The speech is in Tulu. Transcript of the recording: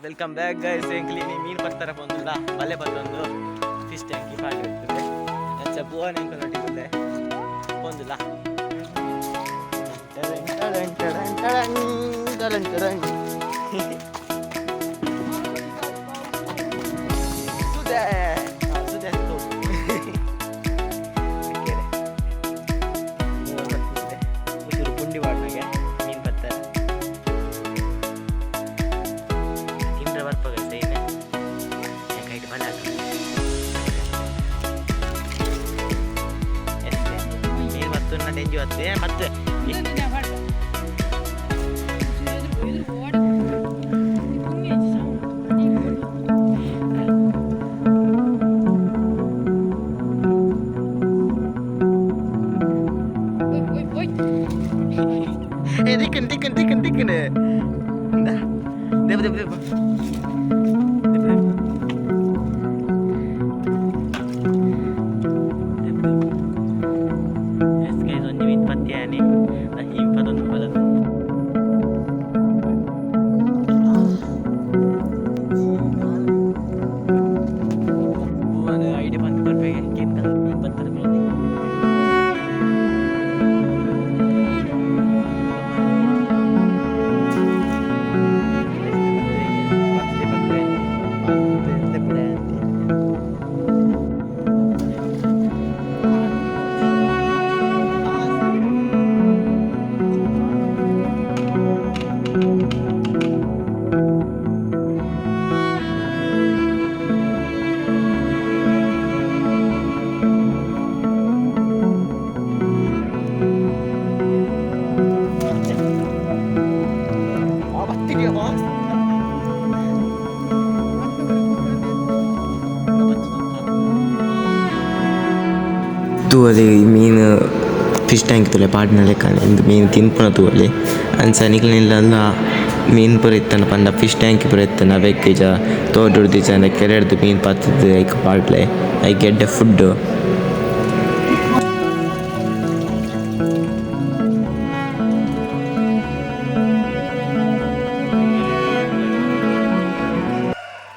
Welcome back guys. ಎಂಕ್ಲಿನಿ ಮೀನು ಪತ್ತರ ಪೊಂದುಲ್ಲ, ಬಲೆ ಪತ್ತೊಂದು ಫಿಶ್ ಟ್ಯಾಂಕಿ ಪಾಡಿ ಇರ್ತದೆ. ಅಂಚ ಬುವನ ಎಂಕಲ್ ಪೊಂದುಲ್ಲ. ಟಡನ್ ಟಡನ್ ಟಡನ್ ಟಡನ್ ಟಡನ್. ಸುದೆ ಸುದೆ ತೋ ಸಿಕ್ಕೇರೆ. ಮೂವರು ಬರ್ತದೆ. ಉಸಿರು ಪುಂಡಿ ಪಾಡ್ನಾಗೆ ಮೀನು ಪತ್ತರ ತಿಂದ್ರೆ ಬರ್ಪಗ ಸೈನೆ ಕೈಟ್ ಬಲ. ಮೀನು ಬತ್ತು ಡೆಂಜು ಬತ್ತು ಮತ್ತೆ. ಏ, ದಿಕ್ಕನ್ ದಿಕ್ಕನ್ ದಿಕ್ಕನ್ ದಿಕ್ಕನ್. ದೇವ ದೇವ ದೇವ ದೇವ ದೇವ. ಎಸ್ ಗೈಸ್, ಒಂಜಿ ಮೀನು ಪತ್ಯಾನಿ ಈ ಪದೊಂದು ಬಲದ. ಹೂವನ ಐಡಿಯಾ ಬಂದು ಬರ್ಬೇಕು ಕೇಂದ್ರ ಮೀನು ಪತ್ತರ ಮೇಲೆ. ತೂವಲೆ, ಮೀನು ಫಿಶ್ ಟ್ಯಾಂಕ್ ತೂಲೆ ಪಾಡ್ನ ಲೆಕ್ಕನೆ. ಇಂದು ಮೀನು ತಿನ್ಪುನ ತೂವಲೆ. ಅಂಚ ನಿಕ್ಲೆನೆಲ್ಲ ಮೀನು ಪೂರ ಇತ್ತಂಡ ಪಂಡ ಫಿಶ್ ಟ್ಯಾಂಕ್ ಪೂರ ಇತ್ತಂಡ ಅವೆಕ್ ಇಜ ತೋಟೊಡ್ದು ಇಜ್ಜಾಂಡ ಕೆರೆಡ್ದ್ ಮೀನು ಪತ್ತುದು ಐಕ್ ಪಾಡ್ಲೆ, ಐಕ್ ಎಡ್ಡೆ ಫುಡ್.